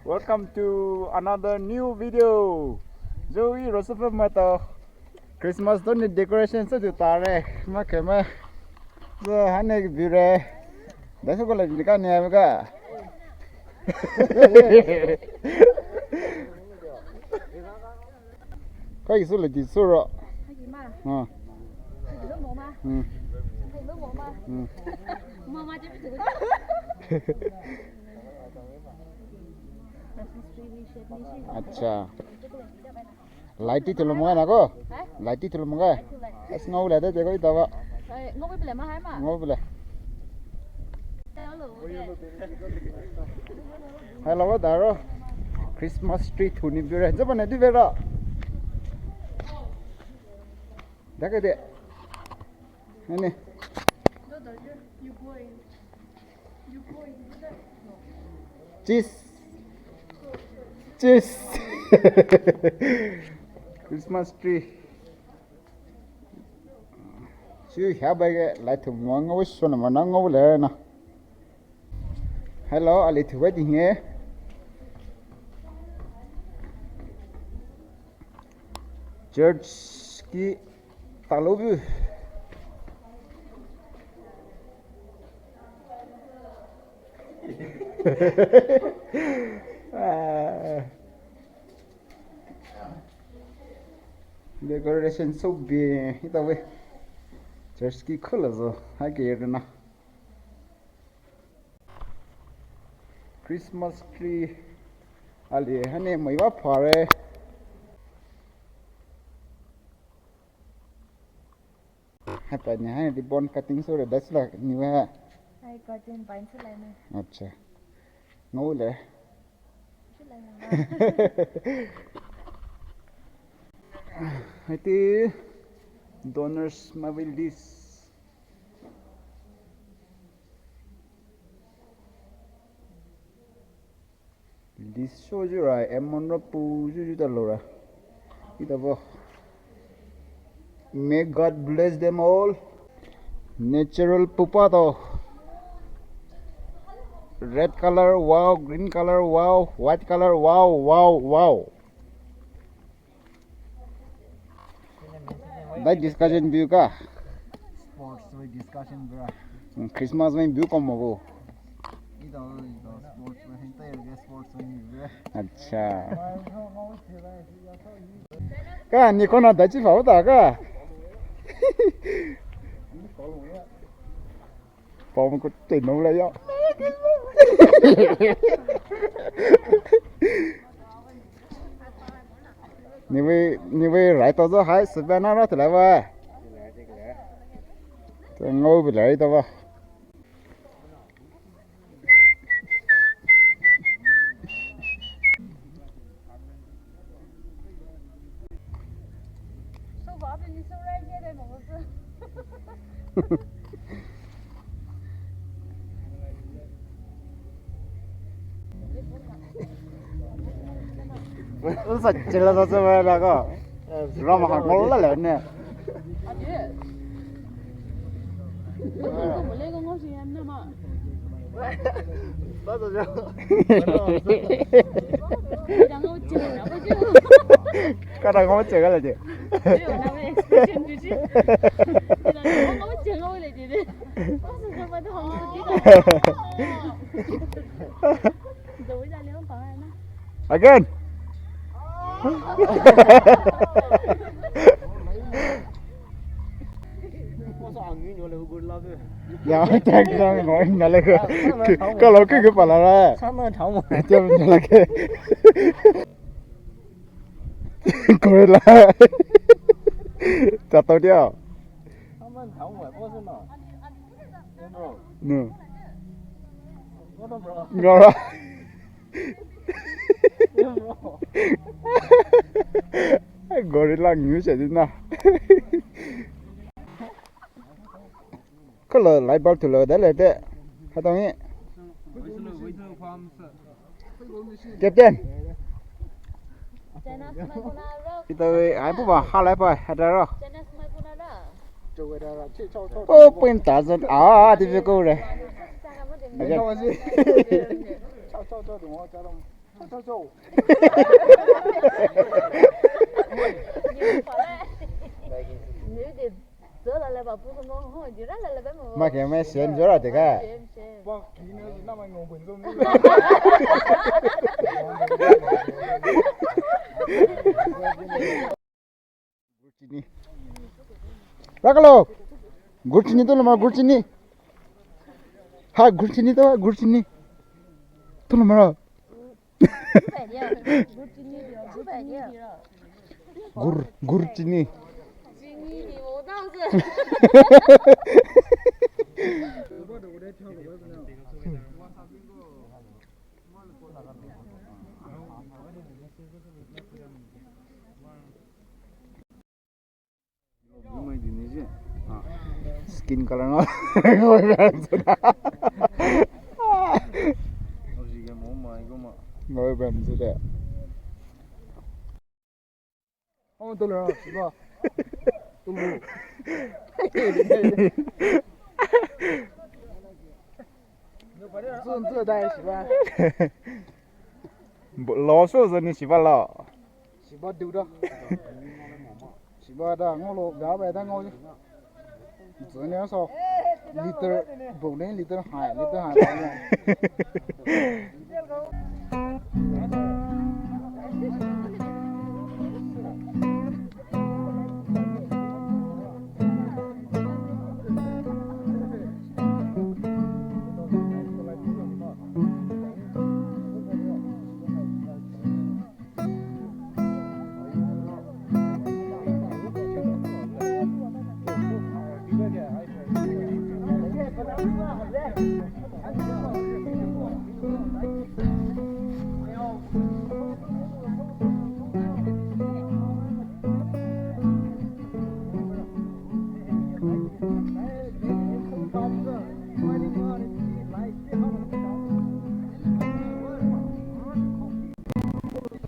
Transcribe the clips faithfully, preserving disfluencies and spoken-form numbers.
Welcome to another new video. Joey Rosefa mato Christmas doni decoration sa tu tare. Ma kema. So hane bire. Dasu ko la jika ne ka. Kai su la di su ro. Kai ma. Ha. Kai lo mo ma. Hmm. Kai lo mo ma. Hmm. Ma ma je. Acha. Light ti tulo mo na ko? Ha? Light ti tulo mo ka? Light ti light. Es ngau la de ko ita ba. Ai, ngau bile ma hai ma. Ngau bile. Hello. Hello, daro. Christmas tree thuni bire. Jaba ne di vera. Dake de. Ane. Cheese. Cheese. Christmas tree. Shu hia bai ke lai thu mo ngau shona ma na ngau le na. Hello, ali thu wedding eh. Church ki talo bu. Ah. Decoration so big. Ita we. Church ki khula zo. Ha ke na. Christmas tree ali hane mai ba phare. Hapa ni hai ribbon cutting so re das la ni wa. Hai curtain bind so lai na. Acha. Ngau le. Hai ti donors mobile list. List show jura, amon ra pu ju ju ta lo ra. Ita bo. May God bless them all. Natural pupa to. Red color, wow. Green color, wow. White color, wow, wow, wow. Bai discussion biu ka? Sports wai discussion bra. Hmm, Christmas wai biu kom mo bo. Ito, ito, sports wai, ito, sports wai biu. Acha. Ka, ni kona dachi fa ta ka? Pom ko te no la ya. Ni wei, ni wei rai to zo hai, sibana ra tla wa. Te ngau bi lai to wa. Usa chela sa sa ba la ko. Rama ha ko la la ne. Kata ngau che ka la che. Again. Ya, tak tak ngau na le. Kalau ke ke pala ra. Sama thauma. Jam na le ke. Gorilla. Tato dia. Sama thauma, boss na. No. Gorilla. Gorilla ngiu sa di na. Kalo light bulb tulo da le de. Hatong ni. Captain. Ito ai pu ba halai pa hadaro. Oh, point thousand. Ah, di ko re. Mah khe mah shen jora te ka. Ghur chini. Rakalo. Ghur chini to lama ghur chini. Ha ghur chini to ghur chini. To lama ra. Ghur, ghur chini. Skin color nga. Ngoi ben su de. Oh, tolo, siba. Tolo. Zun zun dai siba. Bo-, lo su zun ni siba lo. Siba du da. Siba da ngo lo ga ba da ngo. Zun ni so. Liter, bo ni liter hai, liter hai.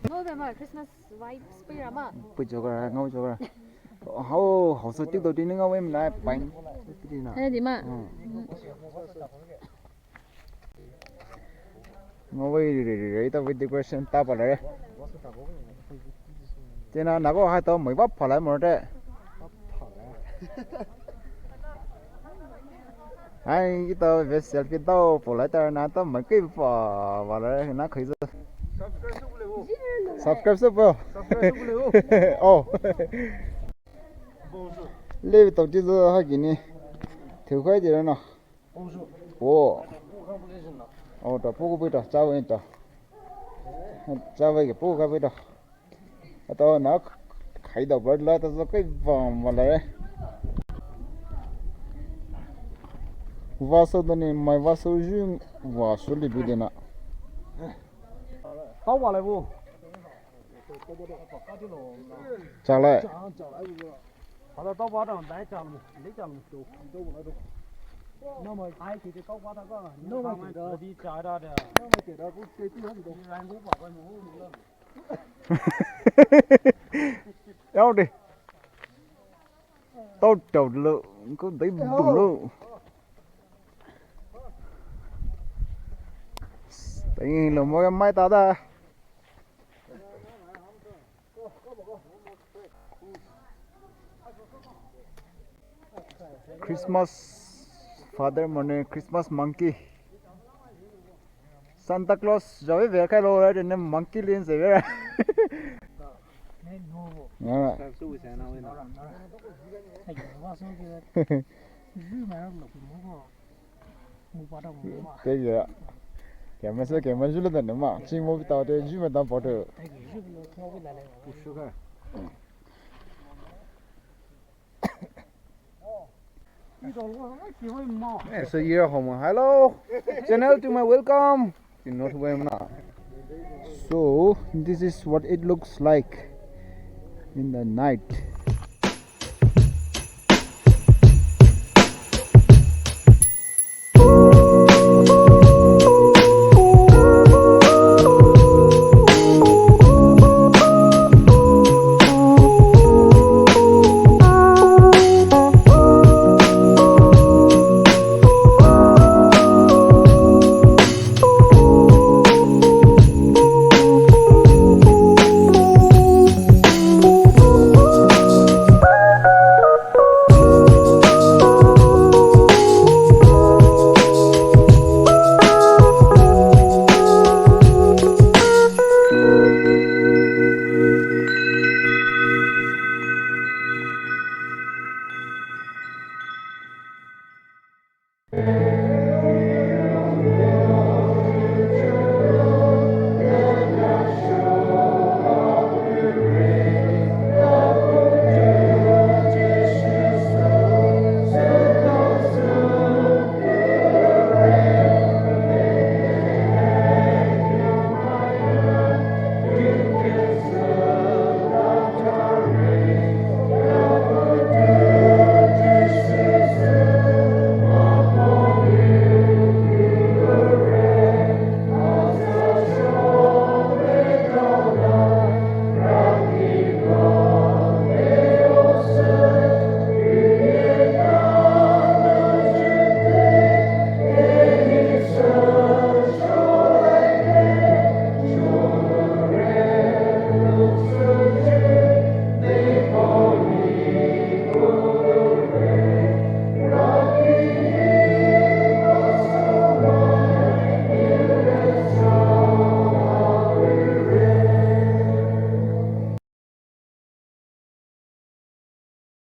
November Christmas vibes pui rama. Pui jogara, ngau jogara. Hao, hao so tik do tik ni ngau em lai pain. Hai di ma. Hmm. Ngau wei ri ri ri ta wei decoration ta pa le. Tena nago hai to mai ba pha lai mo te. Hai, kita ve selfie tau po lai ta na ta mai kei pa wa la na khai zo. Subscribe su po. Oh. Le tau ti zo ha kini. Theu khai ti na. Oh. Oh, ta pu ko pu ta, cha ve ta. Cha ve ke pu ka pu ta. Ata na khai da bar la ta zo kai vam wala re. Vaso da ni mai vaso ju vaso li bi de na. Tau wala bu. Cha le. Yau de. Tau tau lo, ko dai bu lo. Dai lo mo mai ta da. Christmas father mane Christmas monkey. Santa Claus jawe ver khai lo ra ne monkey lin se ver. Ngara. Thank you. Camera se camera jule da ne ma. Ching mo ta de ju me da photo. Eh, so here home. Hello. Channel to my welcome. You know where I'm not. So this is what it looks like in the night.